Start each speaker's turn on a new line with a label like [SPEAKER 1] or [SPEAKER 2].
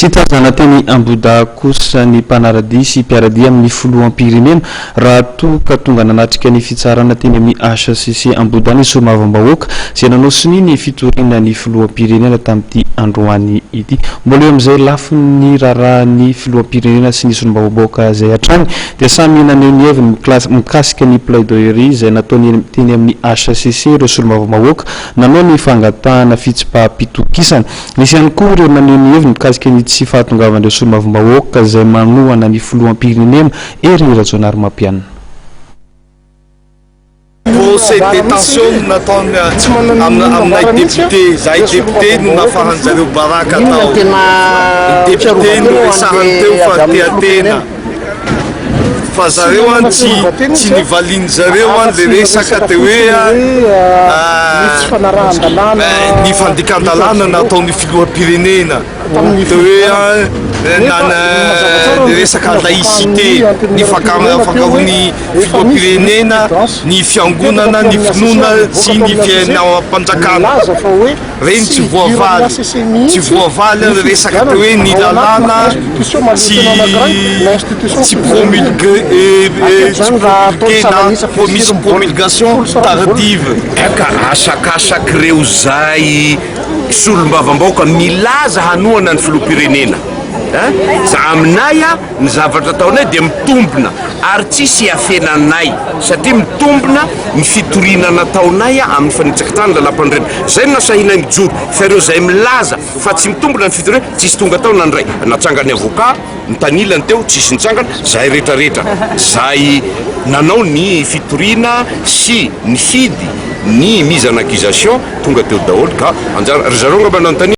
[SPEAKER 1] Tsy tazana teny Ambohidahy kosa ny mpanara-dia sy mpiara-dia amin'ny filoham-pirenena raha toa ka tonga nanatrika ny fitsarana teny amin'ny HCC Ambohidahy ny solombavambahoaka izay nanao sonia ny fitoriana ny filoham-pirenena tamin'ity androany ity. Mbola eo amin'izay lafiny raharahan'ny filoham-pirenena sy ny solombavambahoaka izay hatrany dia samy naneho ny heviny mikasika ny plaidoirie izay nataony teny amin'ny HCC ireo solombavambahoaka nanao ny fangatahana fitsipaham-pitokisana. Nisy ihany koa ireo naneho ny heviny mikasika ny tsy fahatongavan'ireo solombavambahoaka izay manohana ny filoham-pirenena Hery Rajaonarimampianina.
[SPEAKER 2] Procès détention no nataony aminay député, zahay député no nafahanjareo baraka tao, ny député no resahany teo fa tea tena, fa zareo an tsy tsy nivaliny zareo an le resaka de hoe ny fandikan-dalàna nataon'ny filoham-pirenena de hoe nana le resaka laïcité ny fangaroan'ny filoham-pirenena ny fiangonana ny finoana sy ny fiainam-panjakana. Reny tsy voavaly, tsy voavaly ary resaka teo hoe ny lalàna tsy tsy promulgué tsy promulgué na misy promulgation tardive.
[SPEAKER 3] Ka asakasak'ireo zay solombavambahoaka milaza hanohana ny filoham-pirenena a! Aminay a, ny zavatra ataonay dia mitombina ary tsisy iafenanay satria mitombina ny fitoriana nataonay amin'ny fanitsakitahana ny lalàmpanorenana. Zay no nasahinay mijoro fa ireo zay milaza fa tsy mitombina ny fitoriana tsisy tonga tao nandray. Natsangan'ny avocat ny tanilany teo tsisy nitsangana, zahay retraretra zay nanao ny fitoriana sy nifidy ny mise en accusation tonga teo daholo ka anjara ry zareo angamba nanontaniana.